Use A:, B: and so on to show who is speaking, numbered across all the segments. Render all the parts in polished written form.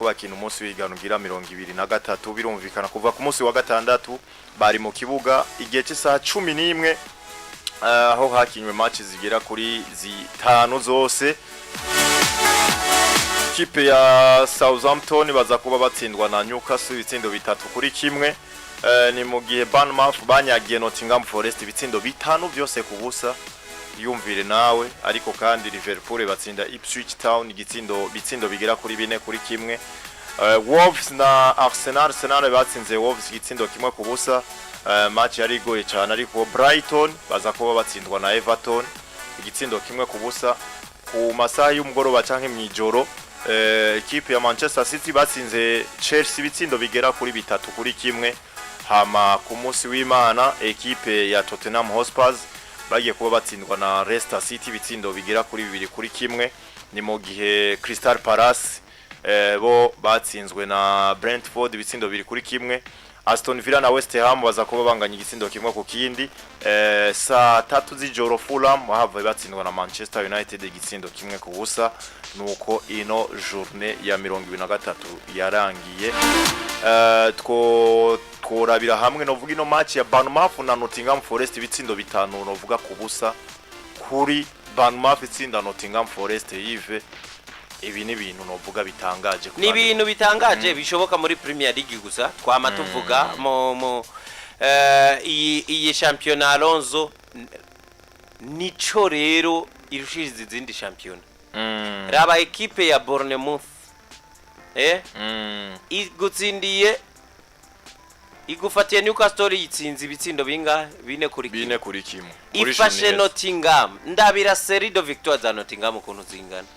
A: Bakina umunsi w'igano ugira 23. Birumvikana, kuva ku munsi wa gatandatu bari mu kibuga igihe cy'isaha 11, aho hakinywe match zigera kuri zitanu zose. Ikipe ya Southampton baza kuba batsindwa na Newcastle ibitsindo 3-1. Ni mu gihe Bournemouth banyagiye Nottingham Forest ibitsindo 5 byose ku busa, yumvire nawe. Ariko kandi Liverpool batsinda Ipswich Town ibitsindo bigera kuri 4-1. Wolves na Arsenal, Arsenal batsinze Wolves igitsindo 1-0. Match yari igoye cyane, ariko Brighton baza kuba batsindwa na Everton igitsindo 1-0. Ku masaha y'umugoroba canke mw'ijoro, ekipe ya Manchester City batsinze Chelsea ibitsindo bigera kuri 3-1. Hama ku munsi w'Imana, ekipe ya Tottenham Hotspur bagiye kuba batsindwa na Leicester City ibitsindo bigera kuri 2-1. Ni mu gihe Crystal Palace bo batsinzwe na Brentford ibitsindo 2-1. Aston Villa na West Ham baza kuba banganya igitsindo 1 ku kindi. Saa 3 z'ijoro, Fulham bahavuye batsindwa na Manchester United igitsindo 1-0. Nuko ino journée ya 23 yarangiye. Tworabira hamwe, novuga ino match ya Bournemouth na Nottingham Forest, ibitsindo 5 novuga ku busa kuri Bournemouth itsinda Nottingham Forest. Yves, ibi ni ibintu novuga bitangaje ku
B: Ni
A: bandi.
B: ibintu bitangaje bishoboka muri Premier League gusa. Twama tuvuga mu iyi shampiyona, Alonso, nico rero irushiriza izindi shampiyona. Raba ekipe ya Bournemouth, igutsindiye, igufatiye Newcastle, yitsinze ibitsindo bingahe? 4-1.
A: 4-1. Kuri
B: Ifashe
A: Juniors.
B: Nottingham, ndabira série de victoire za Nottingham ukuntu zingana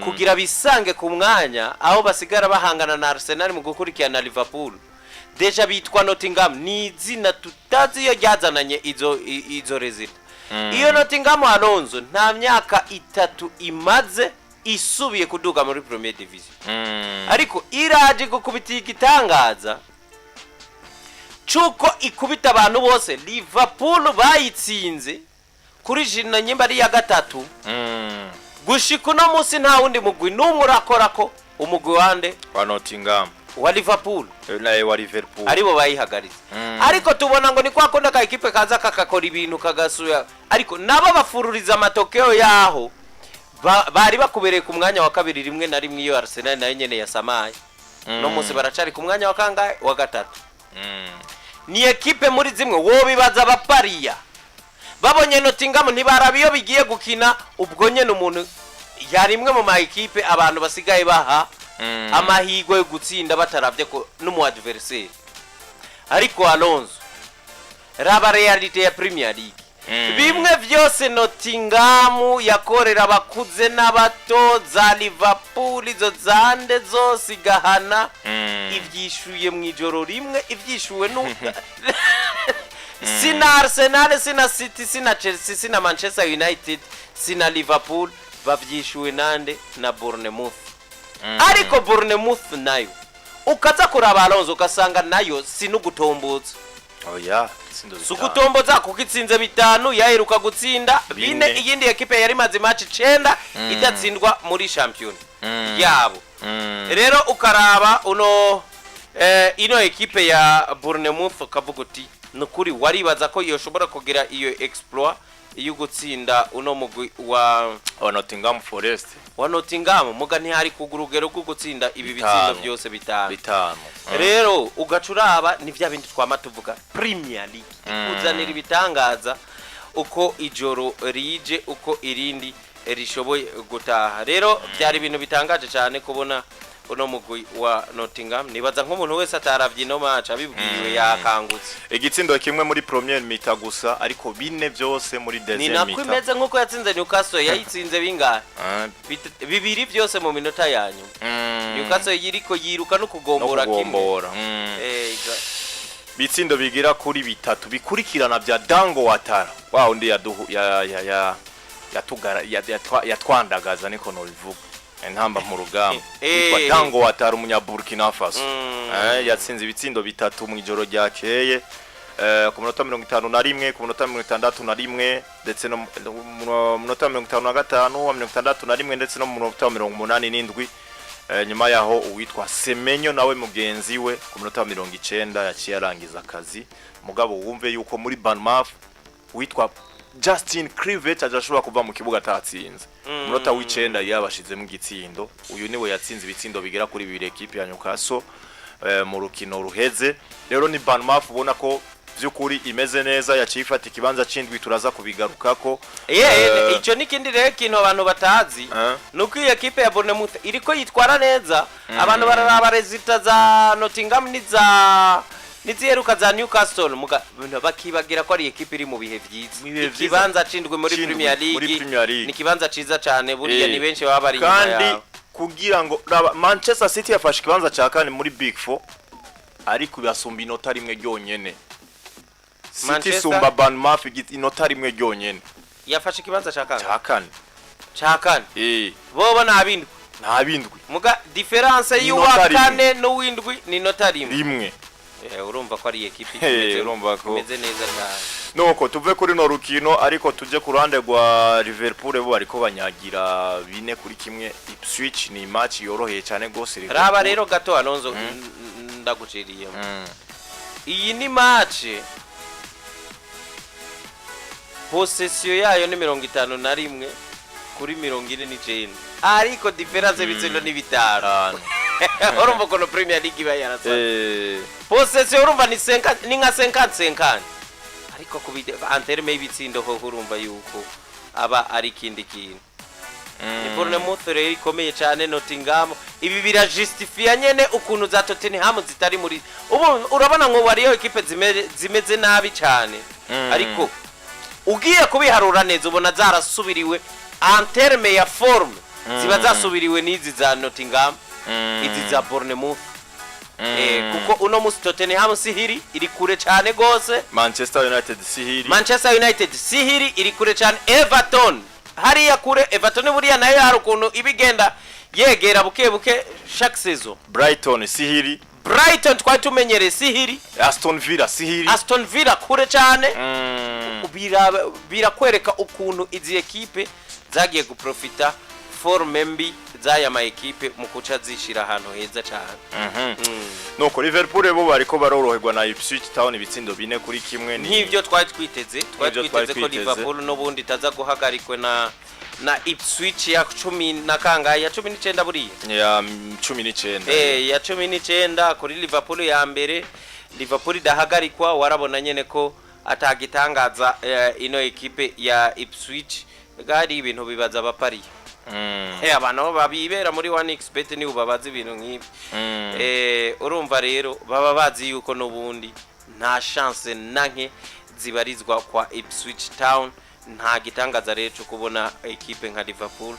B: kugira bisange ku mwanya aho basigara bahangana na Arsenal mu gukurikirana Liverpool. Déjà bitwa Nottingham, ni izina tutazi iyo ryazananye izo résultats. Iyo Nottingham, Alonso, nta myaka 3 imaze isubiye kuduga muri Premier Division, ariko iraje gukubita igitangaza cuko ikubita abantu bose. Liverpool bayitsinze kuri jina nyimba ari iya gatatu. Gushika uno munsi nta wundi mugwi n'umwe urakora ko umugwi wande?
A: Wa Nottingham.
B: Wa Liverpool.
A: Naye wa Liverpool.
B: Aribo bayihagaritse. Ariko tubona ngo ni kwa kundi aka ekipe kaza kakakora ibintu kagasuya, ariko nabo bafururiza amatokeo yaho bari bakubereye ku mwanya wa kabiri rimwe na rimwe iyo Arsenal nayo nyene yasamaye. No munsi baracari ku mwanya wa kangahe? Wa gatatu. Ni ekipe muri zimwe wobibaza abapariya babonye Nottingham ntibaraba iyo bigiye gukina. Ubwo nyene umuntu yari imwe mu ma ekipe abantu basigaye baha amahirwe yo gutsinda bataravye ko n'umu adversaire. Ariko Alonso, raba réalité ya Premier League. Bimwe byose Nottingham yakorera abakuze n'abato za Liverpool, izo zande zose igahana, ivyishuye mu ijoro rimwe. Ivyishuwe nu sina Arsenal, sina City, sina Chelsea, sina Manchester United, sina Liverpool, bavyishuwe nande? Na Bournemouth. Ariko Bournemouth nayo ukaza kuraba, Alonso, ugasanga nayo si n'ugutomboza.
A: Oya, ibitsindo
B: Si
A: 5.
B: Ugutomboza, kuko itsinze 5, yaheruka gutsinda 4.
A: 4.
B: Iyindi ekipe yari imaze match 9 idatsindwa muri shampiyona yabo. Rero ukaraba uno ino ekipe ya Bournemouth, ukavuga uti nukuri waribaza ko yoshobora kugira iyo exploit yo gutsinda uno mugwi wa
A: Wa Nottingham Forest?
B: Wa Nottingham, muga ntihari kugura urugero rwo gutsinda ibi bitsindo
A: 5.
B: byose 5.
A: 5.
B: Rero ugaca uraba ni bya bindi twama tuvuga, Premier League ikuzanira ibitangaza uko ijoro rije uko irindi rishoboye gutaha. Rero byari ibintu bitangaje cyane kubona uno mugwi wa Nottingham. Nibaza nk'umuntu wese ataravye ino match abibwiwe yakangutse.
A: Igitsindo kimwe muri première mi-temps gusa, ariko 4 byose muri
B: Ni
A: deuxième
B: nako
A: mi-temps.
B: imeze, nk'uko yatsinze Newcastle, yayitsinze bingahe? 2 byose mu minota ya nyuma. Newcastle yiriko yiruka no
A: No
B: kugombora kimwe.
A: Kugombora. Bitsindo bigira kuri 3 bikurikirana bya Dango Watara, wa undi yaduhu ya ya ya yatugara yatwandagaza, niko no bivuga, intamba mu rugamba, yitwa Dango Watara, umunya Burkina Faso. Yatsinze ibitsindo 3 mu ijoro ryakeye, ku minota 51, ku minota 61, ndetse no mu minota 55, wa 61, ndetse no mu minota 87. Nyuma yaho uwitwa Semenyo nawe mugenzi we ku minota wa 90 yaciye arangiza akazi. Mugabo wumve yuko muri Bournemouth uwitwa Justin Kluivert ashobora kuva mu kibuga atatsinze. Umunota w'9 yabashizemo igitsindo. Uyu niwe yatsinze ibitsindo bigera kuri bibiri ekipe ya Newcastle mu rukino ruheze. Rero ni Bournemouth ubona ko by'ukuri imeze neza, yaciye ifata ikibanza c'indwi, turaza kubigarukako.
B: Icyo ni ikindi rero kintu abantu batazi, nuko iyi ekipe ya Bournemouth iriko yitwara neza. Abantu bararaba résultats za Nottingham n'iza n'iziheruka za Newcastle, bakibagira ko ari ekipe iri mu bihe vyiza.
A: Mu bihe vyiza.
B: Ikibanza c'indwi muri
A: C'indwi
B: Premier
A: muri
B: League
A: Premier League.
B: ni ikibanza ciza cane buriya, ni benshi baba bari inyuma
A: Kandi
B: yawe.
A: kugira ngo raba, Manchester City yafashe ikibanza ca kane muri Big Four, ariko ibasumba inota rimwe ryonyene. City isumba Bournemouth inota rimwe ryonyene.
B: Yafashe ikibanza ca kane.
A: Ca kane.
B: Ca kane. Bobo ni abindwi.
A: Nta bindwi.
B: Muga différence
A: Inota
B: y'uwa
A: rimwe.
B: kane n'uwindwi ni inota rimwe.
A: Rimwe.
B: Urumva ko ari ekipe
A: Urumva ko-
B: imeze neza cyane.
A: Nuko tuve kuri no rukino, ariko tuje ku ruhande rwa Liverpool, bo bariko banyagira 4-1 Ipswich. Ni match yoroheye cyane gose Liverpool.
B: Raba rero gato, Alonso, ndaguciriyemo. Iyi ni match possession yayo ni 51 kuri 49, ariko différence y'ibitsindo ni 5.
A: Tanu.
B: Urumva ukuntu Premier League iba yarasa. Possession urumva ni 50, ni nka 50-50, ariko ku en terme y'ibitsindo ho urumva yuko aba ari ikindi kintu. Ni Bournemouth rero ikomeye cyane. Nottingham, ibi birajustifia nyene ukuntu za Tottenham zitari muri ubu. Urabona ngo wariyo ekipe zimeze nabi cyane, ariko ugiye kubiharura neza ubona zarasubiriwe en terme ya forme, ziba zasubiriwe n'izi za Nottingham, izi za Bournemouth, kuko uno musi Tottenham sihiri iri kure cyane gose.
A: Manchester United sihiri.
B: Manchester United sihiri iri kure cyane. Everton hariya kure. Everton buriya nayo hari ukuntu iba igenda yegera buke buke chaque saison.
A: Brighton sihiri.
B: Brighton twari tumenyereye sihiri.
A: Aston Villa sihiri.
B: Aston Villa kure cyane. Birakwereka ukuntu izi ekipe zagiye guprofita forme mbi z'aya ma ekipe mu kuca zishira ahantu heza cyane.
A: Nuko Liverpool bo bariko baroroherwa na Ipswich Town ibitsindo 4-1 ni
B: Nk'ibyo twari twiteze, twari
A: Nk'ibyo twari
B: twiteze ko
A: twiteze.
B: Liverpool n'ubundi itaza guhagarikwe na Ipswich ya cumi na kangahe, ya 19 buriya.
A: Ya 19.
B: Ya 19 kuri Liverpool ya mbere. Liverpool idahagarikwa, warabona nyene ko atagitangaza. Ino ekipe ya Ipswich gari ibintu bibaza abapariye. Abantu babibera muri 1xBet nibo babaza ibintu nk'ibi. Urumva rero baba bazi yuko n'ubundi nta chance na nke zibarizwa kwa Ipswich Town. Nta gitangaza rero cyo kubona ekipe nka Liverpool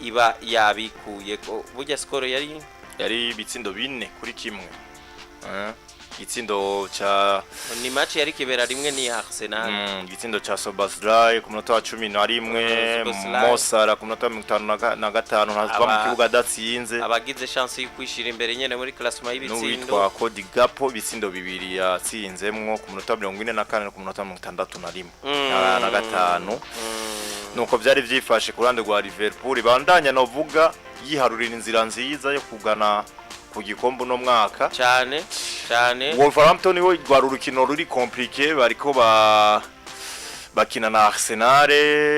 B: iba yabikuye ko burya score yari
A: Yari ibitsindo 4-1. Igitsindo ca
B: Ni match yari kibera rimwe ni Arsenal.
A: Igitsindo ca Szoboszlai ku munota wa 11,
B: Szoboszlai.
A: Mo Salah ku munota wa 55 ntava mu kibuga adatsinze.
B: Abagize chance yo kwishira imbere nyene muri classement y'ibitsindo.
A: N'uwitwa Cody Gakpo ibitsindo bibiri yatsinzemwo ku munota wa 44 no ku munota wa 61 na gatanu. Nuko byari byifashe ku ruhande rwa Liverpool, bandanya novuga yiharurira inzira nziza yo kugana ku gikombe uno mwaka.
B: Cyane cyane.
A: Wolverhampton we rwari urukino ruri compliqué, bariko ba bakina na Arsenal.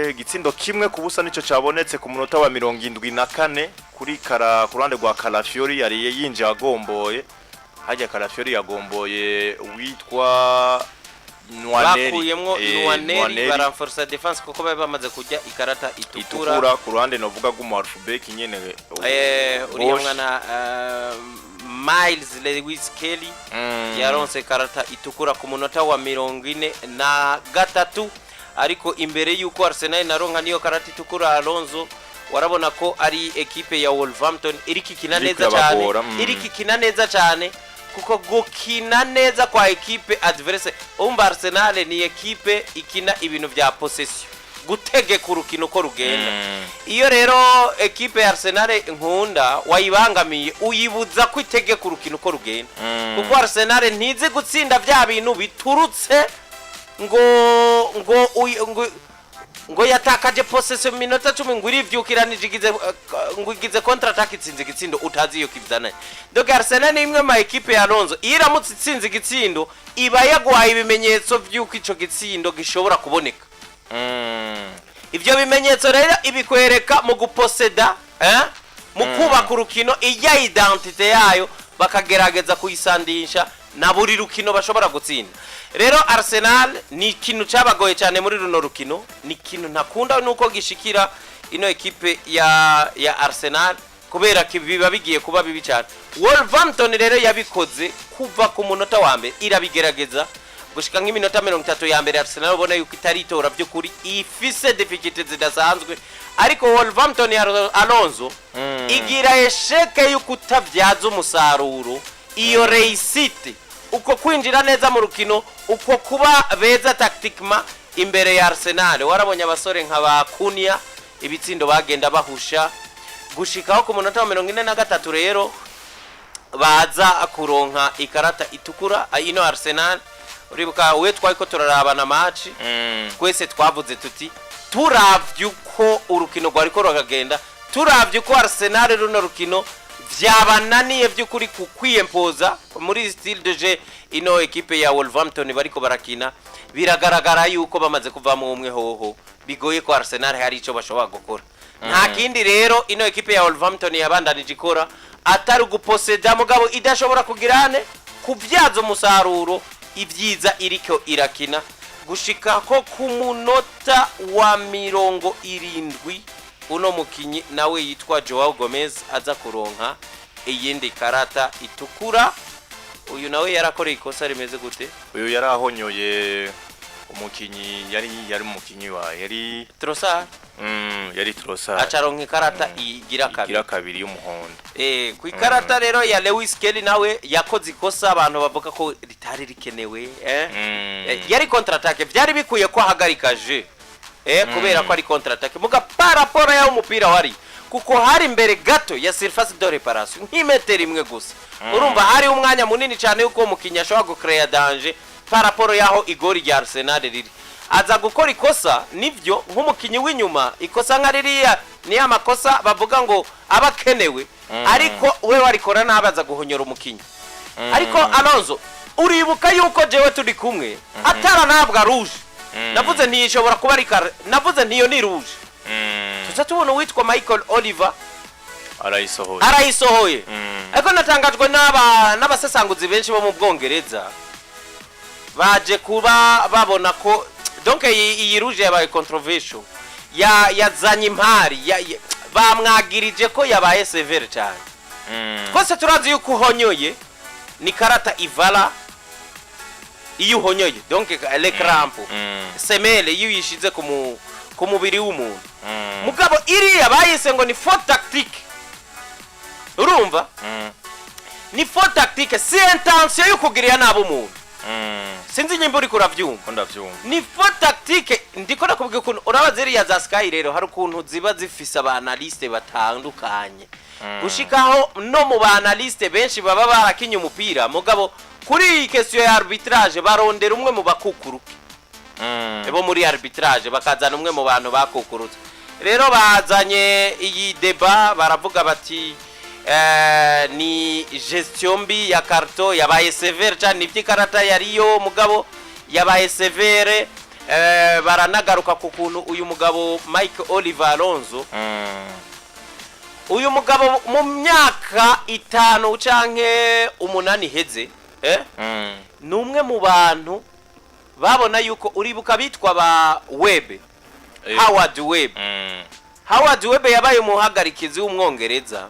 A: Igitsindo 1-0 nico cabonetse ku munota wa 74 kuri kara ku ruhande rwa Calafiori, yari yinjiye agomboye hajya. Calafiori yagomboye uwitwa Nwaneri.
B: Bakuyemwo Nwaneri,
A: Nwaneri.
B: baranforsa défense kuko bari bamaze kurya ikarata itukura.
A: Itukura ku ruhande novuga rw'umu half-back nyene.
B: Uriya
A: Bosch.
B: mwana Myles Lewis Kelly yaronse karata itukura ku munota wa 43. Ariko imbere y'uko Arsenal naronka niyo karata itukura, Alonso, warabona ko ari ekipe ya Wolverhampton iriko ikina
A: Iriko
B: neza cyane.
A: irabagora.
B: Iriko ikina neza cyane, kuko gukina neza kwa ekipe adverse, umva Arsenal ni ekipe ikina ibintu vya possession, gutegeka urukino uko rugenda. Iyo rero ekipe ya Arsenal nkunda wayibangamiye, uyibuza ko itegeka urukino uko rugenda, kuko Arsenal ntizi gutsinda bya bintu biturutse ngo Ngo yatakaje possession mu minota 10, ngo irivyukiranije, igize ngo igize contre-attaque, itsinze igitsindo utazi iyo kivyananye. Donc Arsenal ni imwe mu ekipe ya Alonso, iyo iramutse itsinze igitsindo iba yaguhaye ibimenyetso vy'uko ico gitsindo gishobora kuboneka. Ivyo bimenyetso rero ibikwereka mu guposeda, mu kubaka urukino, ijya identité yayo bakagerageza kuyisandisha na buri rukino bashobora gutsinda. Rero Arsenal ni ikintu cyabagoye cyane muri runo rukino, ni ikintu ntakunda nuko gishikira ino ekipe ya Arsenal, kubera ko biba bigiye kuba bibi cyane. Wolverhampton rero yabikoze kuva ku munota wa mbere, irabigerageza gushika nk'iminota 30 ya mbere. Arsenal ubona yuko itaritora by'ukuri, ifise difficulté zidasanzwe, ariko Wolverhampton ya Alonso igira échec yo kutabyaza umusaruro iyo réussite, uko kwinjira neza mu rukino, uko kuba beza tactiquement imbere ya Arsenal. Warabonye abasore nka ba Cunha, ibitsindo bagenda bahusha gushikaho ku munota wa 43. Rero baza kuronka ikarata itukura ino Arsenal. Uribuka we twari ko turarabana match, twese twavuze tuti turavye uko urukino rwariko ruragenda, turavye uko Arsenal runo rukino vyabananiye vy'ukuri ku kwiyempoza muri style de jeu ino ekipe ya Wolverhampton bariko barakina, biragaragara yuko bamaze kuvamo umwe hoho bigoye ko Arsenal hari ico bashobora gukora. Nta kindi rero ino ekipe ya Wolverhampton yabandanije ikora atari guposeda, mugabo idashobora kugirane kubyaza umusaruro ibyiza iriko irakina, gushika ko ku munota wa 70 uno mukinyi nawe yitwa Joao Gomez aza kuronka iyindi karata itukura. Uyu nawe yarakoreye ikosa rimeze gute?
A: Uyu yarahonyoye umukinyi, yari umukinyi wa yari
B: Trossard.
A: Yari Trossard.
B: Acaronka ikarata igira kabiri.
A: Igira kabiri y'umuhondo.
B: Ku ikarata rero ya Lewis Kelly, nawe yakoze ikosa abantu bavuga ko ritari rikenewe. Yari contre-attaque, byari bikwiye ko ahagarika jeu, kubera ko ari contre-attaque, muga par rapport y'aho umupira wari, kuko hari imbere gato ya surface de réparation nk'imetero imwe gusa. Urumva hari umwanya munini cyane yuko uwo mukinnyi ashobora gucreya danger par rapport y'aho igori rya Arsenal riri. Aza gukora ikosa, nivyo, nk'umukinnyi w'inyuma ikosa nka ririya ni ya makosa bavuga ngo aba akenewe, ariko we warikora nabi, aza guhonyora umukinnyi. Ariko Alonso, uribuka yuko jewe turi kumwe ataranabwa rouge navuze ntiyishobora kuba ari kare, navuze ntiyo ni rouge. Tuza tubona uwitwa Michael Oliver
A: arayisohoye.
B: Arayisohoye. Ariko natangajwe n'abasesanguzi benshi bo mu Bwongereza baje kuba babona ko donc iyi rouge yabaye controversial, yazanye impari, bamwagirije ko yabaye sévère cyane. Twese turazi yuko uhonyoye ni karata ivala, iyo uhonyoye, donc le crampon, semelle, iyo uyishize ku mubiri w'umuntu. Mugabo iriya bayise ngo ni faute tactique. Urumva ni faute tactique, si intention yo kugirira nabi umuntu. Sinzi nyimba uriko uravyumva.
A: Ko ndavyumva.
B: Ni faute tactique. Ndiko nakubwira ukuntu uraba ziriya za Sky rero, hari ukuntu ziba zifise aba analyste batandukanye, gushikaho no mu ba analyste benshi baba barakinye umupira, mugabo kuri iyi question ya arbitrage barondera umwe mu bakukuruke bo muri arbitrage, bakazana umwe mu bantu bakukurutse. Rero bazanye iyi débat, baravuga bati ni gestion mbi ya carton, yabaye sévère cyane, iby'ikarata yariyo mugabo yabaye sévère. Baranagaruka ku kuntu uyu mugabo Mike Oliver Alonso, uyu mugabo mu myaka 5 canke 8 iheze, ni umwe mu bantu babona yuko, uribuka bitwa ba Webb, Howard Webb. Howard Webb yabaye umuhagarikizi w'Umwongereza,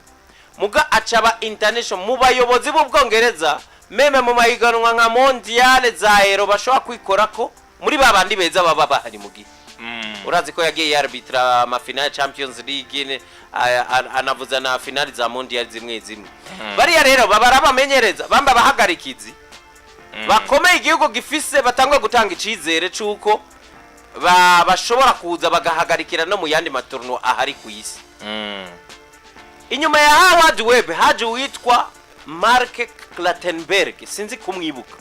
B: muga acaba international mu bayobozi b'Ubwongereza, même mu mahiganwa nka Mondial za Euro bashobora kwikorako muri ba bandi beza baba bahari mu gihe. Urazi ko yagiye yarbitra ama finale Champions League, anavuza na finale za Mondial zimwe zimwe. Bariya rero baba arabamenyereza bamba abahagarikizi bakomeye igihugu gifise, batangwa gutanga icizere c'uko bashobora kuza bagahagarikira no mu yandi ma tournois ahari ku isi. Inyuma ya Howard Webb haje uwitwa Mark Clattenburg, sinzi kumwibuka.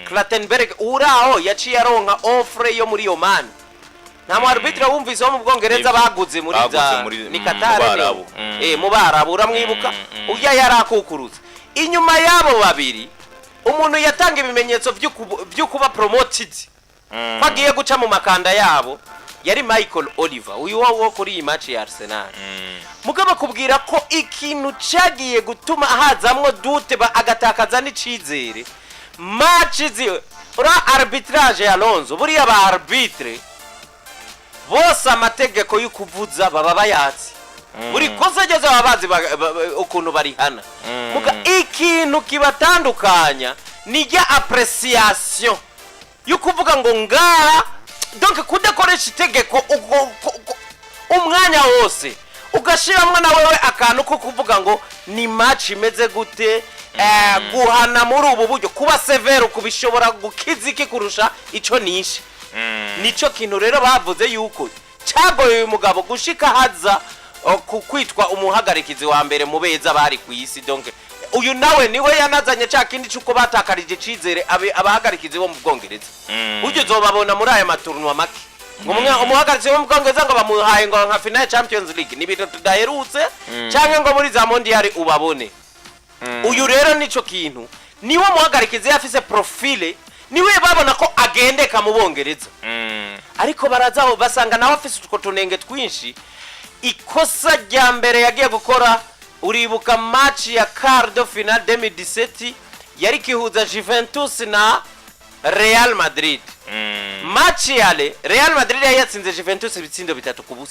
B: Clattenburg uraho yaciye aronka offre yo muri Oman. Nta mu arbitre wumvise wo mu Bwongereza
A: Nibyo.
B: baguze muri
A: Baguze
B: za ni
A: mu
B: Qatar.
A: Barabu.
B: Mu Barabu, uramwibuka? Ujya yarakukurutse inyuma y'abo babiri, umuntu yatanga ibimenyetso byo kuba promoted, ko agiye guca mu makanda yabo, yari Michael Oliver, uyu wo kuri iyi match ya Arsenal. Mugabo akubwira ko ikintu cyagiye gutuma hazamwo doute, agatakaza n'icizere, match ziwe ura arbitrage ya Alonso. Buriya ba arbitre bose amategeko yo kuvuza baba bayatsi, buri kosa ryose baba bazi ukuntu barihana. Muga ikintu kibatandukanya ni rya appréciation yo kuvuga ngo ngaha, donc kudakoresha itegeko umwanya wose, ugashiramwo na wewe akantu ko kuvuga ngo ni match imeze gute, guhana muri ubu buryo, kuba sévère kubishobora gukiza iki kurusha ico nishe. Nico kintu rero bavuze yuko cyagoye uyu mugabo gushika haza ku kwitwa umuhagarikizi wa mbere mu beza bari ku isi. Donc uyu nawe niwe yanazanye cya kindi cy'uko batakarije icizere abahagarikizi bo mu Bwongereza. Burya uzobabona muri aya ma tournois make, ngo umuhagarikizi wo mu Bwongereza ngo bamuhaye ngo nka finale Champions League, ni ibintu tudaherutse, cyangwa ngo muri za Mondial ubabone. Uyu rero nico kintu, niwe muhagarikizi yafise profile, niwe babona ko agendeka mu Bongereza, ariko barazaho basanga nawe afise utwo tunenge twinshi. Ikosa rya mbere yagiye gukora, uribuka match ya quart de finale 2017 yari kihuza Juventus na Real Madrid? Match yale Real Madrid yari yatsinze Juventus ibitsindo 3-0.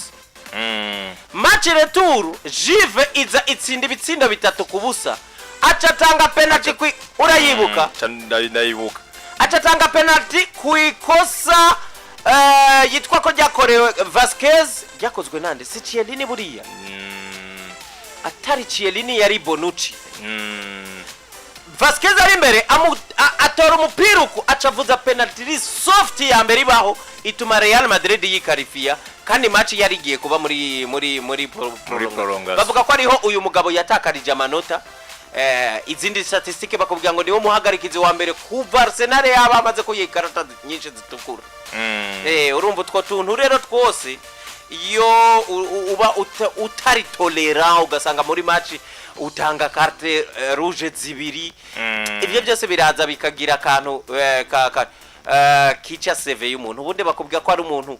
B: Match retour, Juve iza itsinda ibitsindo 3-0, aca atanga penalty kwi, urayibuka?
A: Ndayibuka.
B: Aca atanga penalty ku ikosa yitwa ko ryakorewe Vasquez, ryakozwe nande? Si Chiellini buriya? Atari Chiellini, yari Bonucci. Vasquez ari imbere, atora umupira uku, aca avuza penalty iri soft ya mbere ibaho, ituma Real Madrid yikarifiya, kandi match yari igiye kuba muri prolongation.
A: Prolongation.
B: Bavuga ko ariho uyu mugabo yatakarije amanota. Izindi statistique bakubwira ngo niwe muhagarikizi wa mbere kuva Arsenal yaba amaze kuyiha ikarata nyinshi zitukura. Urumva utwo tuntu rero twose, iyo uba utari tolérant, ugasanga muri match utanga carte rouge zibiri, ibyo byose biraza bikagira akantu kica CV y'umuntu. Ubundi bakubwira ko ari umuntu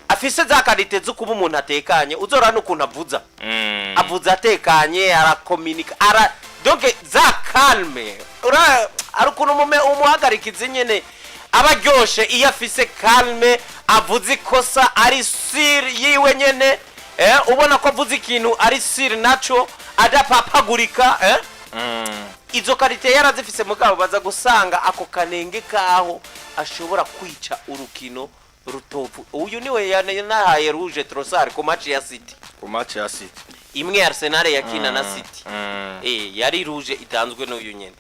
B: afise za qualité zo kuba umuntu atekanye, uzora n'ukuntu avuza, avuza atekanye, arakominika, ara donc za calme. Ura ari ukuntu umuhagarikizi nyene aba aryoshe iyo afise calme, avuze ikosa ari sûr yiwe nyene, ubona ko avuze ikintu ari sûr naco, adapapagurika. Izo qualité yarazifise, mugabo baza gusanga ako kanenge kaho ashobora kwica urukino rutovu. Uyu niwe yanahaye rouge Trossard ku match ya City.
A: Ku match ya City.
B: Imwe Arsenal yakina na City. Yari rouge itanzwe n'uyu nyene.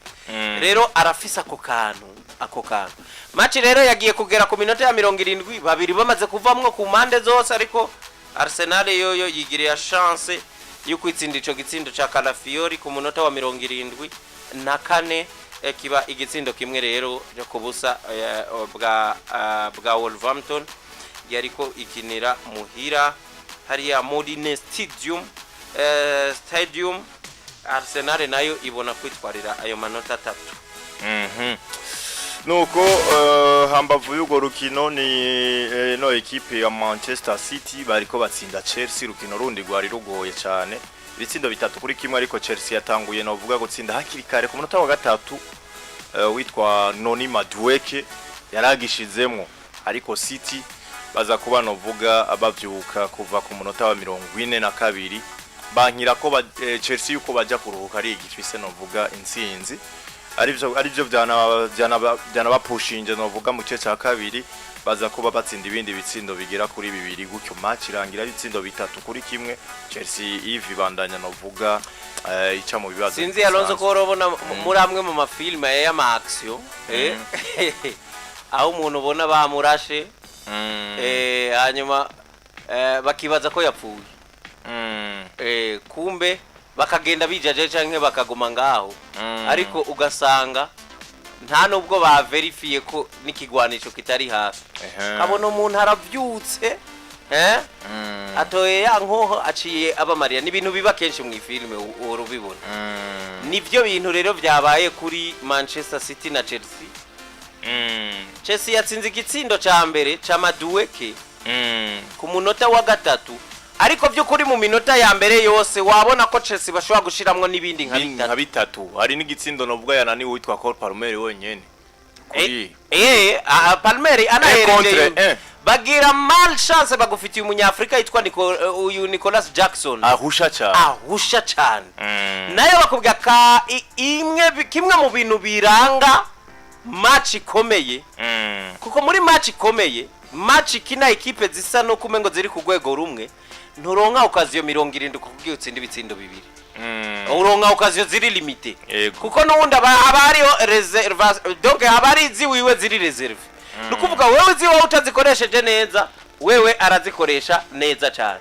B: Rero arafise ako kantu. Match rero yagiye kugera ku minota ya 70, babiri bamaze kuvamwo ku mpande zose, ariko Arsenal yoyo yigiriye chance yo kwitsinda ico gitsindo ca Calafiori ku munota wa 74, kiba igitsindo kimwe rero cyo kubusa bwa Wolverhampton yariko ikinira muhira hariya Molineux Stadium. Arsenal nayo ibona kwitwarira ayo manota atatu.
A: Nuko hambavu y'urwo rukino ni no ekipe ya Manchester City bariko batsinda Chelsea, urukino rundi rwari rugoye cyane, ibitsindo 3-1, ariko Chelsea yatanguye novuga gutsinda hakiri kare ku munota wa gatatu, witwa Noni Madueke yaragishizemwo, ariko City baza kuba novuga bavyuka kuva ku munota wa 42, bankira ko Chelsea yuko baja kuruhuka ari igifise novuga intsinzi, arivyo vyana bapushinje novuga mu gice ca kabiri, baza kuba batsinda ibindi bitsindo bigera kuri bibiri gutyo, match irangira ibitsindo 3-1. Chelsea ivi bandanya novuga ica mu bibazo
B: Sinzi Alonso
A: bidasanzwe.
B: ko urabona muri amwe mu mafilime y'ama action, aho umuntu ubona bamurashe, hanyuma bakibaza ko yapfuye, kumbe bakagenda bijaje canke bakaguma ngaho, ariko ugasanga nta nubwo baverifiye ko n'ikigwanisho kitari hafi. Kabona umuntu aravyutse. Eh, atoye ya nkoho, aciye abamariya. Ni ibintu biba kenshi mu ifilime, uhora ubibona. Nibyo bintu rero byabaye kuri Manchester City na Chelsea. Chelsea yatsinze igitsindo ca mbere ca Madueke ku munota wa 3, ariko by'ukuri mu minota ya mbere yose wabona ko Chelsea bashobora gushiramwo n'ibindi nka bitatu.
A: Nka bitatu. Hari n'igitsindo novuga yananiwe witwa Cole Palmer wenyene kuri
B: Palmer anahereje
A: contre un.
B: Bagira malchance, bagufitiye umunyafrika yitwa uyu Nicolas Jackson.
A: Ahusha cyane.
B: Ahusha cyane. Nayo bakubwira ka imwe kimwe mu bintu biranga match ikomeye, kuko muri match ikomeye, match ikina ekipe zisa no kumengo ziri ku rwego rumwe, nturonka occasion 70 kuko utsinde ibitsindo bibiri. Uronka occasion ziri limitées. Kuko n'ubundi aba hariho réserve, donc haba hari iziwiwe ziri réserve. Ni ukuvuga wewe iziwawe utazikoresheje neza, wewe arazikoresha neza cyane.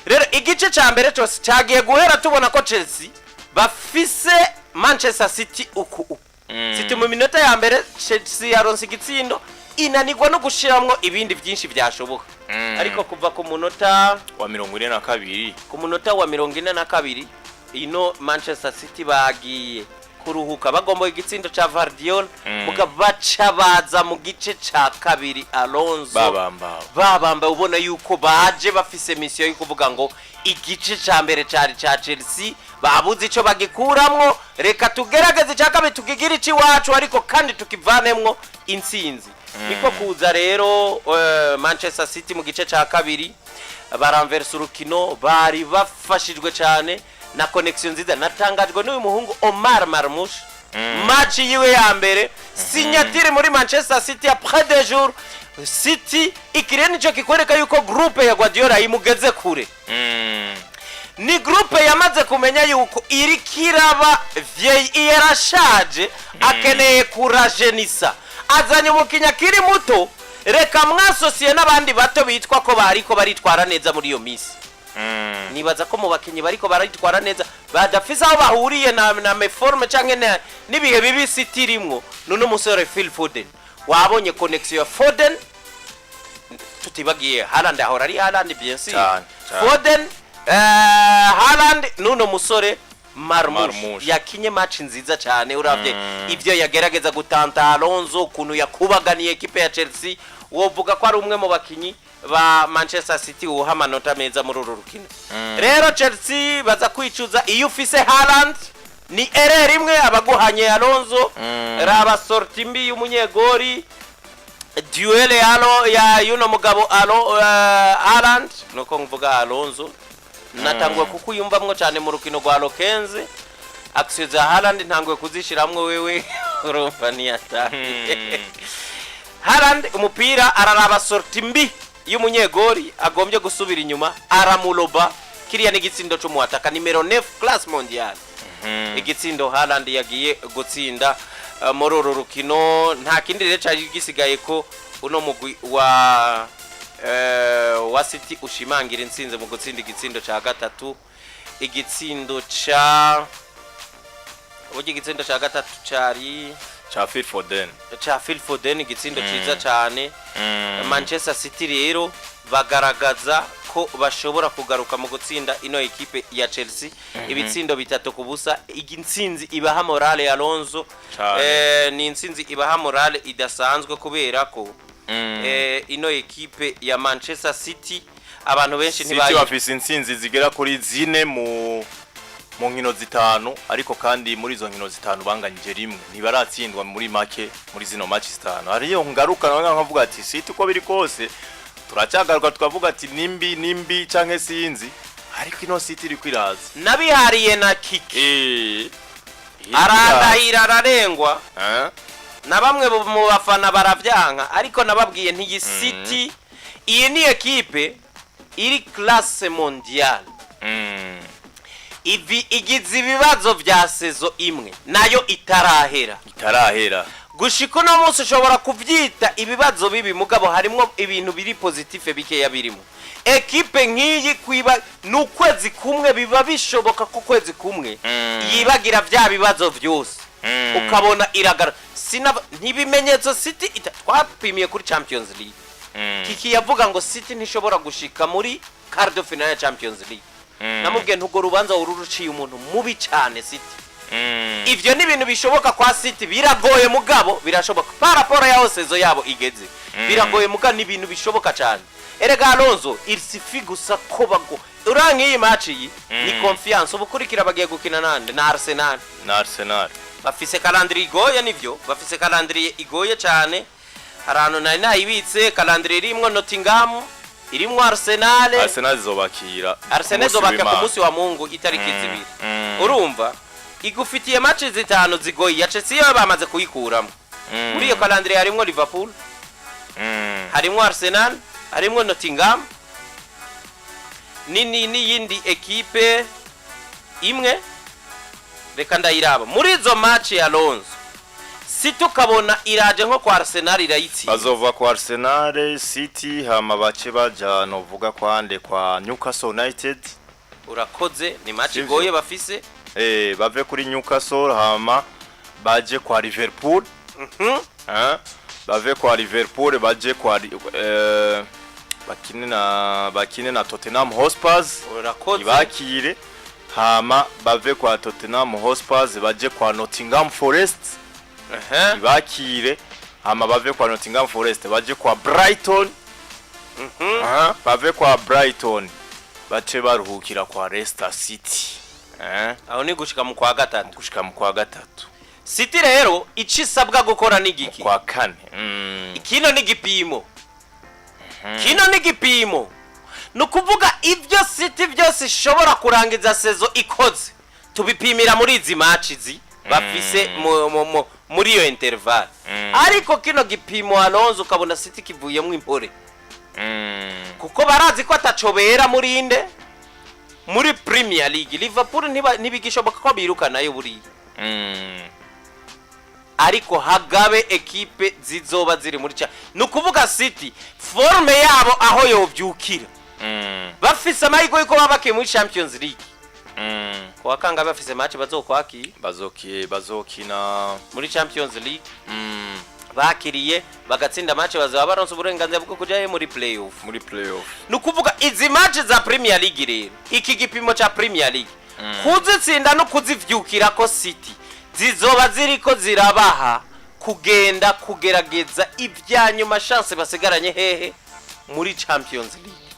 B: Rero igice cya mbere cyose cyagiye guhera tubona ko Chelsea bafise Manchester City uku uku. City mu minota ya mbere, Chelsea yaronse igitsindo, inanirwa no gushiramwo ibindi byinshi byashoboka. Ariko kuva ku munota
A: wa 42,
B: ku munota wa 42, ino Manchester City bagiye kuruhuka bagomba igitsindo ca Gvardiol. Muga baca baza mu gice ca kabiri, Alonso,
A: babamba.
B: Babamba, ubona yuko baje bafise mission yo kuvuga ngo igice ca mbere cari ca Chelsea, babuze ico bagikuramwo, reka tugerageze ica kabiri tukigira iwacu, ariko kandi tukivanemwo intsinzi. Niko kuza rero Manchester City mu gice ca kabiri baramversa urukino. Bari bafashijwe cyane na connexion nziza. Natangajwe n'uyu muhungu Omar Marmoush, match yiwe ya mbere, signature muri Manchester City après 2 jours. City ikiriye, nicyo kikwereka yuko groupe ya Guardiola imugeze kure. Ni groupe yamaze kumenya yuko iriko iraba vieille, yarashaje, akeneye kurajenisa. Azanye umukinnyi akiri muto, reka mwasosiye n'abandi bato bitwa ko bariko baritwara neza muri iyo minsi. Nibaza ko mu bakinnyi bariko baritwara neza badafise aho bahuriye na méforme canke n'ibihe bibi City irimwo, nuno musore Phil Foden. Wabonye connexion ya Foden, tutibagiye Haaland, ahora ari Haaland, bien sûr.
A: Cyane, cyane.
B: Foden, Haaland nuno musore Marmoush
A: Marmoush.
B: yakinye match nziza cyane. Uravye ivyo yagerageza gutanta Alonso, ukuntu yakubaganiye ekipe ya Chelsea, wovuga ko ari umwe mu bakinyi ba Manchester City wuha amanota meza muri uru rukino. Rero Chelsea baza kwicuza. Iyo ufise Haaland ni erreur imwe abaguhanye Alonso. Raba sortie mbi y'umunyegori, duel ya ya yuno mugabo Haaland, nuko mvuga Alonso natanguye kuko uyumvamwo cyane mu rukino rwa Lokenze. Action za Haaland ntanguye kuzishiramwo, wewe urumva niyataye. Haaland umupira araraba sortie mbi y'umunyegori, agombye gusubira inyuma, aramuloba. Kiriya ni igitsindo c'umuataka nimero 9, classe mondiale. Igitsindo Haaland yagiye gutsinda muri uru rukino, nta kindi rero cari gisigaye ko uno mugwi wa City ushimangira intsinzi mu gutsinda igitsindo ca gatatu, igitsindo ca burya, igitsindo ca gatatu cari
A: Cha Phil Foden.
B: Ca Phil Foden, igitsindo ciza cane. Manchester City rero bagaragaza ko bashobora kugaruka mu gutsinda ino ekipe ya Chelsea ibitsindo 3-0. Iyi ntsinzi ibaha morale ya Alonso.
A: Cane.
B: Ni intsinzi ibaha morale idasanzwe, kubera ko ino ekipe ya Manchester City abantu benshi
A: City
B: ntibayi
A: bafise intsinzi zigera kuri zine mu nkino zitanu, ariko kandi muri izo nkino zitanu banganyije rimwe, ntibaratsindwa muri make muri zino match zitanu. Hariyo ngaruka nawe nkavuga ati City uko biri kose turacyagaruka tukavuga ati nimbi nimbi canke sinzi, ariko ino City iri kwiraza.
B: Nabihariye na Kiki. Arandahira ararengwa.
A: Eh?
B: Na bamwe mu bafana baravyanka, ariko nababwiye ntiyi City, iyi ni ekipe iri classe mondiale. Ivi igize ibibazo vya saison imwe nayo itarahera.
A: Itarahera.
B: Gushika uno munsi ushobora kuvyita ibibazo bibi, mugabo harimwo ibintu biri positif bikeya birimo. Ekipe nk'iyi kwiba ni ukwezi kumwe, biba bishoboka ko ukwezi kumwe yibagira vya bibazo vyose, ukabona iragara. Sinaba ntibimenyetso City twapimiye kuri Champions League. Kiki yavuga ngo City ntishobora gushika muri quart de finale ya Champions League. Namubwiye ntugo rubanza uru ruciye umuntu mubi cyane City. Ivyo ni ibintu bishoboka kwa City, biragoye mugabo birashoboka par rapport yaho saison yabo igeze. Biragoye mugabo ni ibintu bishoboka cyane. Erega Alonso, il suffit gusa ko bago uranka iyi match iyi ni confiance. Ubukurikira bagiye gukina nande? Na Arsenal.
A: Na Arsenal.
B: Bafise calendrier igoye, nivyo, bafise calendrier igoye cyane. Hari ahantu nari nayibitse calendrier irimwo Nottingham, irimwo Arsenal.
A: Arsenal izobakira
B: Arsenal
A: ku munsi
B: izobakira ku
A: w'Imana.
B: munsi wa Mungu itariki 2. Urumva igufitiye match zitanu zigoye. Ya Chelsea yo bamaze kuyikuramo. Muri iyo calendrier harimwo Liverpool, harimwo Arsenal, harimwo Nottingham nini n'iyindi ekipe imwe, reka ndayiraba. Muri izo match ya Alonso, City ukabona iraje nko kwa Arsenal irayitsinda.
A: Bazova kwa Arsenal City, hama bace baja novuga kwande kwa Newcastle United.
B: Urakoze, ni match
A: Sivyo.
B: igoye bafise.
A: Bave kuri Newcastle hama baje kwa Liverpool. Bave kwa Liverpool baje kwa bakine na Tottenham Hotspurs.
B: Urakoze.
A: Ibakire, hama bave kwa Tottenham Hotspurs baje kwa Nottingham Forest. Ibakire, hama bave kwa Nottingham Forest baje kwa Brighton. Bave kwa Brighton bace baruhukira kwa Leicester City.
B: Aho ni gushika mu kwa gatatu.
A: Gushika mu kwa gatatu.
B: City rero ico isabwa gukora ni igiki?
A: Kwa kane.
B: Kino ni igipimo, kino ni igipimo. Ni ukuvuga ibyo City byose ishobora kurangiza saison ikoze tubipimira muri izi match izi bafise muri iyo intervalle. Ariko kino gipimo, Alonso, ukabona City kivuyemo impore kuko barazi ko atacobera muri inde, muri Premier League. Liverpool ntibigishoboka ko birukanayo buriya. Ariko hagabe ekipe zizoba ziri muri ca, ni ukuvuga City forme yabo aho yobyukira bafise amahirwe yuko baba bakiye muri Champions League. Kuwa kangahe bafise match bazokwakiye?
A: Bazokina
B: muri Champions League. Bakiriye bagatsinda match, bazaba baronse uburenganzira bwo kujayo muri playoff.
A: Muri playoff.
B: Ni ukuvuga izi match za Premier League rero, iki gipimo ca Premier League, kuzitsinda no kuzivyukira ko City zizoba ziriko zirabaha kugenda kugerageza ibya nyuma, chance basigaranye hehe? Muri Champions League.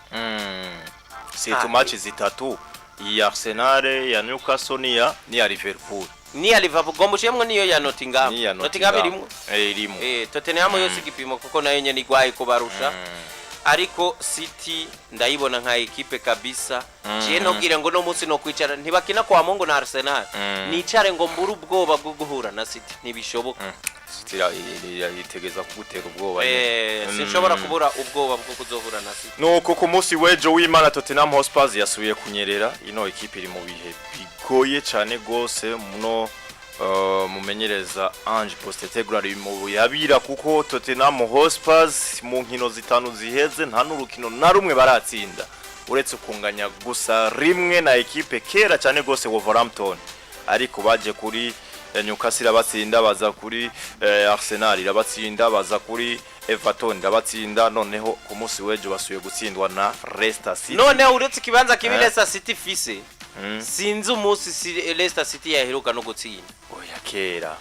A: C'est match zitatu, iya Arsenal, ya Newcastle niya Liverpool.
B: Niya Liverpool gomba uciyemwo niyo ya Nottingham.
A: Niya
B: Nottingham irimwo.
A: Irimo.
B: Tottenham yose igipimo kuko nayo nyene igwaye kubarusha. Ariko City ndayibona nka ekipe kabisa. Ciye ntubwire ngo no munsi no kwicara ntibakina kwa Mungu na Arsenal, nicare ngo mbure ubwoba bwo guhura na City, ntibishoboka.
A: City yitegeza kugutera ubwoba.
B: Sinshobora kubura ubwoba bwo kuzohura na City.
A: Nuko ku munsi w'ejo w'Imana Tottenham Hotspur yasubiye kunyerera. Ino ekipe iri mu bihe bigoye cyane gose muno. Mumenyereza Ange Postecoglou ari mu yabira kuko Tottenham Hotspur mu nkino zitanu ziheze nta n'urukino na rumwe baratsinda uretse kunganya gusa rimwe na ekipe kera cyane gose Wolverhampton. Ariko baje kuri Newcastle irabatsinda, baza kuri Arsenal irabatsinda, baza kuri Everton irabatsinda, noneho ku munsi w'ejo basubiye gutsindwa na Leicester City.
B: Noneho uretse ikibanza kibi Leicester City ifise, sinzi umunsi Leicester City yaheruka no gutsinda.
A: Oya, kera.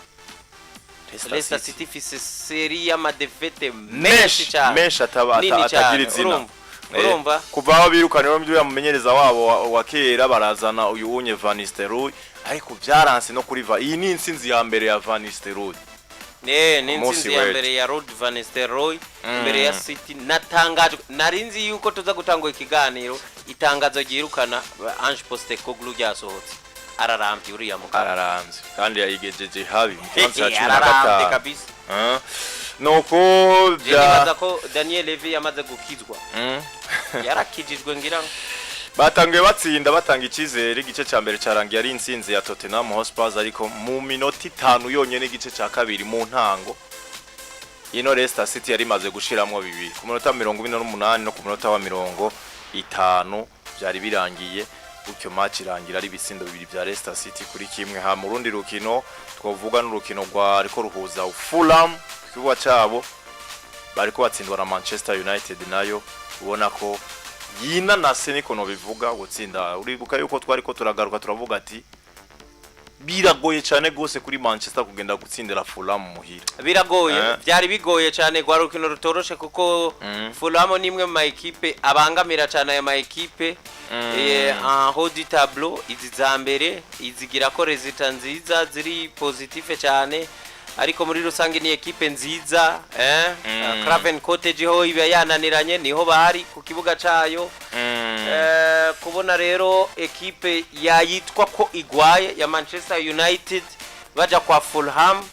B: Leicester City ifise série y'ama défaites menshi
A: menshi
B: cyane,
A: menshi
B: nini
A: atagira
B: cyane.
A: izina.
B: Urumva, urumva.
A: Kuva aho birukaniwe muri mumenyereza wabo wa kera, barazana uyu wunye Van Nistelrooy, ariko byaranse no kuri va iyi ni intsinzi ya mbere ya Van Nistelrooy.
B: Ne, ni
A: Umunsi
B: intsinzi ya
A: w'ejo.
B: mbere ya Ruud van Nistelrooy imbere ya City. Natangajwe, nari nzi yuko tuza gutanga ikiganiro itangazo ryirukana Ange Postecoglou ryasohotse. Ararambye uriya mugabo.
A: Araramvye kandi yayigejeje habi mu kibanza cya cumi na
B: Ararambye
A: gatanu.
B: kabisa.
A: Nuko
B: Je
A: bya
B: nibaza ko Daniel Levy yamaze gukizwa. Yarakijijwe ngira ngo.
A: Batanguye batsinda, batanga icyizere. Igice cya mbere cyarangiye ari intsinzi ya Tottenham Hotspur, ariko mu minota 5 yonyene igice cya kabiri mu ntango ino Leicester City yari imaze gushiramwo bibiri ku minota 48 no ku munota wa 50 byari birangiye gutyo. Match irangira ari ibitsindo bibiri bya Leicester City kuri kimwe. Ha mu rundi rukino twavuga n'urukino rwa ariko ruhuza Fulham ku kibuga cyabo. Bariko batsindwa na Manchester United, nayo ubona ko yinanase, niko nobivuga. Gutsinda, uribuka yuko twariko turagaruka turavuga ati biragoye cyane gose kuri Manchester kugenda gutsindira Fulham muhira.
B: Biragoye. Byari bigoye cyane, rwari urukino rutoroshe kuko Fulham ni imwe mu ma ekipe abangamira cyane aya ma ekipe en haut du tableau. Izi za mbere izigira ko résultats nziza ziri positif cyane, ariko muri rusange ni ekipe nziza. Craven Cottage ho iba yananiranye, niho bari ku kibuga cayo. Kubona rero ekipe yayitwa ko igwaye ya Manchester United baja kwa Fulham,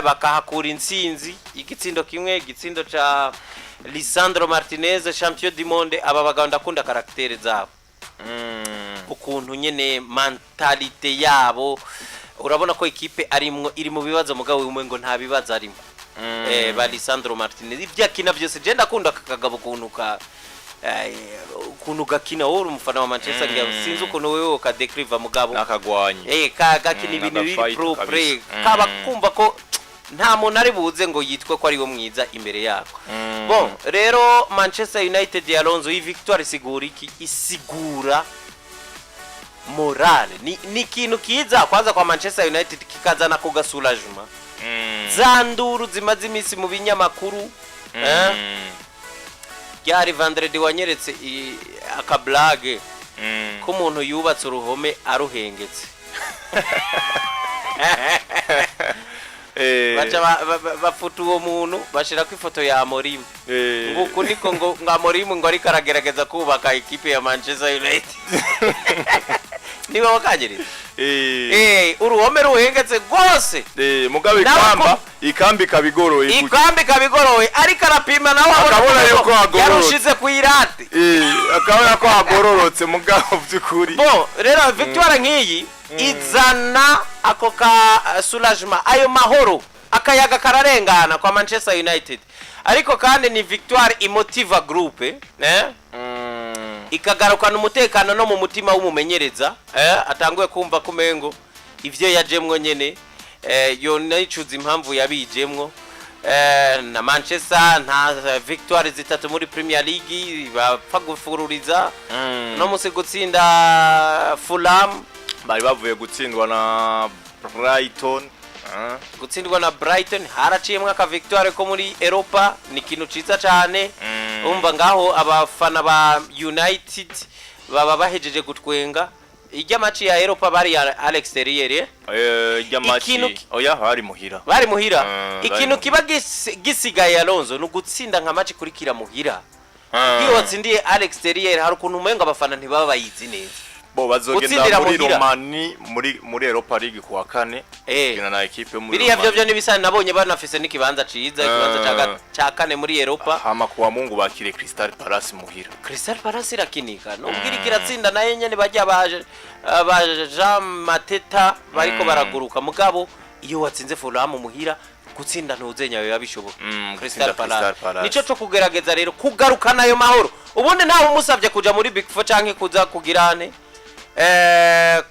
B: bakahakura intsinzi igitsindo kimwe, igitsindo ca Lisandro Martinez, champion du monde. Aba bagabo ndakunda caractère zabo, ukuntu nyene mentalité yabo. Urabona ko ekipe arimwo iri mu bibazo, mugabo umwe ngo nta bibazo arimo. Ba Lisandro Martinez, ibyo akina byose, je ndakunda aka kagabo ukuntu ka ukuntu gakina. Wowe uri umufana wa Manchester, ngira sinzi ukuntu wewe ukadekriva, mugabo
A: Nakagwanyi.
B: Ka gakina ibintu biri
A: N'agafight
B: propre,
A: kabisa.
B: kaba kumva ko nta muntu ari buze ngo yitwe ko ari we mwiza imbere yako. Bon, rero Manchester United ya Alonso, iyi victoire isigura iki? Isigura morale. Ni ikintu kiza kwanza kwa Manchester United, kikazana ko ga soulagement za nduru zimaze iminsi mu binyamakuru. Ryari vendredi wanyeretse akablage k'umuntu yubatse uruhome aruhengetse. Baca bafuta uwo muntu, bashirako ifoto ya Amorim. Ngo uku niko ngo Amorim ngo ariko aragerageza kubaka ikipe ya Manchester United. Niba wakanyeretse uruhome ruhengetse rwose.
A: Mugabe
B: Nawe
A: ikamba ikambi ikaba igoroye.
B: Ikambi ikaba igoroye, ariko arapima nawe abona
A: Akabona
B: ko
A: yuko hagororotse.
B: yarushize ku irate.
A: Akabona ko hagororotse, mugabo by'ukuri
B: Bon, rero victoire nk'iyi izana ako ka soulagement, ayo mahoro, akayaga kararengana kwa Manchester United. Ariko kandi ni victoire imotiva groupe, ikagarukana umutekano no mu mutima w'umumenyereza, atanguye kumva ko umengo ivyo yajemwo nyene, yonicuza impamvu yabijemwo. Na Manchester nta victoire zitatu muri Premier League bapfa gufururiza no musi gutsinda Fulham.
A: Bari bavuye gutsindwa na Brighton.
B: Gutsindwa na Brighton, haraciyemwo aka victoire ko muri Europa, ni ikintu ciza cane. Umva ngaho abafana ba United baba bahejeje gutwenga ijya match ya Europa bari ya à l'extérieur.
A: Ijya match oya, bari muhira.
B: Bari muhira.
A: Bari
B: Ikintu
A: muhira.
B: kiba gisigaye, Alonso, ni ugutsinda nka match ikurikira muhira. Iyo watsindiye à l'extérieur hari ukuntu umengo abafana ntibaba bayizi neza.
A: Bo bazogenda
B: Gutsindira
A: muri
B: muhira.
A: Romani muri Europa League kuwa kane, gukina na equipe yo muri
B: Biriya byo
A: Romani.
B: byo n'ibisa nabonye banafise n'ikibanza ciza, ikibanza ca kane muri Europa.
A: Hama kuwa Mungu bakire Crystal Palace muhira.
B: Crystal Palace irakinika nubwo iriko iratsinda nayo nyene, bajya ba Jean Mateta bariko baraguruka. Mugabo iyo watsinze Fulham muhira, gutsinda ntuzenya biba bishoboka. Crystal
A: Gutsinda
B: Palace.
A: Crystal Palace.
B: Nico co kugerageza rero kugarukana ayo mahoro. Ubundi ntawe umusabye kuja muri Big Four canke kuza kugirane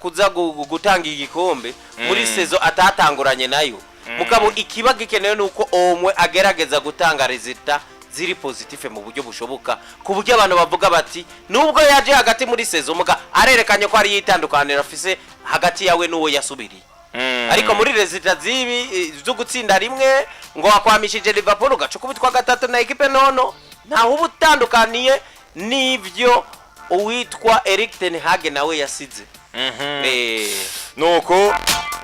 B: kuza gutanga igikombe muri saison atatanguranye nayo. Mugabo ikiba gikenewe nuko omwe agerageza gutanga résultats ziri positif mu buryo bushoboka, ku buryo abantu bavuga bati nubwo yaje hagati muri saison, muga arerekanye ko ari yitandukaniro afise hagati yawe n'uwo yasubiriye. Ariko muri résultats zibi zo gutsinda rimwe ngo wakwamishije Liverpool, ugaca ukubitwa gatatu na ekipe nono, ntaho uba utandukaniye n'ivyo uwitwa Eric ten Hag nawe yasize.
A: Nuko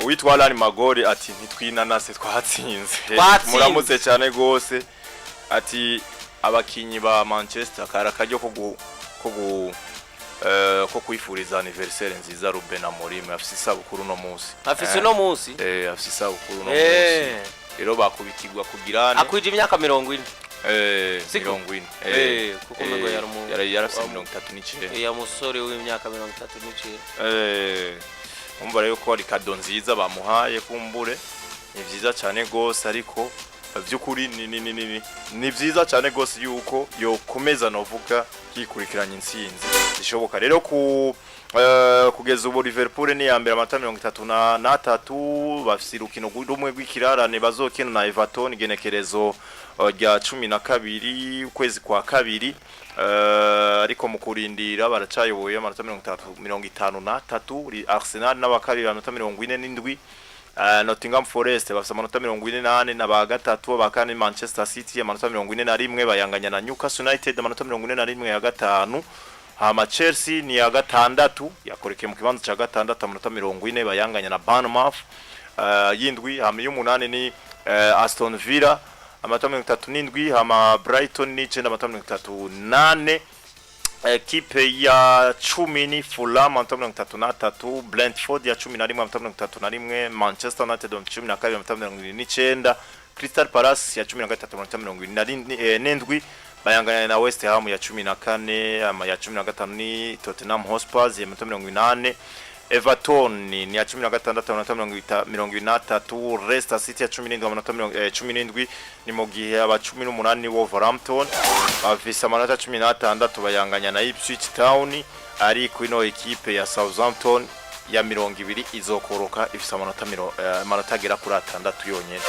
A: uwitwa Alan Magori ati ntitwinanase, twatsinze.
B: Twatsinze.
A: Muramutse cyane gose. Ati abakinyi ba Manchester kara karyo ko gu ko kwifuriza anniversaire nziza Ruben Amorim, afise isabukuru no munsi.
B: Afise uno munsi.
A: Afise isabukuru no munsi. Rero bakubitirwa kugirane.
B: Akwije imyaka 40. Siko?
A: 40.
B: Kuko umengo yari
A: yarafise 39.
B: Ya musore w'imyaka 39.
A: Umva rero ko ari cadeau nziza bamuhaye, kumbure ni vyiza cyane gose. Ariko by'ukuri ni vyiza cyane gose yuko yokomeza novuga yikurikiranya intsinzi zishoboka. Rero ku Kugeza ubu Liverpool ni ya mbere, amanota 33, bafise urukino rumwe rw'ikirarane bazokina na Everton igenekerezo rya 12 ukwezi kwa kabiri. Ariko mu kurindira baracayoboye amanota 30, 53. Arsenal n'abakabiri, amanota 47. Nottingham Forest bafise amanota 44 na ba gatatu. Ba kane Manchester City, amanota 41, bayanganya na Newcastle United, amanota 41 ya gatanu. Hama Chelsea ni ya gatandatu, yakorekeye mu kibanza ca gatandatu, amanota 40, bayanganya na Bournemouth yindwi. Hama y'umunani ni Aston Villa, amanota 37. Hama Brighton ni icenda, amanota 34. Ekipe ya 10 ni Fulham, amanota 33. Brentford ya 11, amanota 31. Manchester United ya 12, amanota 79. Crystal Palace ya 13, amanota 77, bayanganya na West Ham ya 14. Ama ya 15 ni Tottenham Hotspur ya amanota 80. Everton ni ya 16, amanota 43. Leicester City ya 17, amanota 17. Ni mu gihe aba 18 ni Wolverhampton, bafise amanota 16, bayanganya na Ipswich Town. Ariko ino ekipe ya Southampton ya 20 izokoroka, ifise amanota agera kuri 6 yonyene.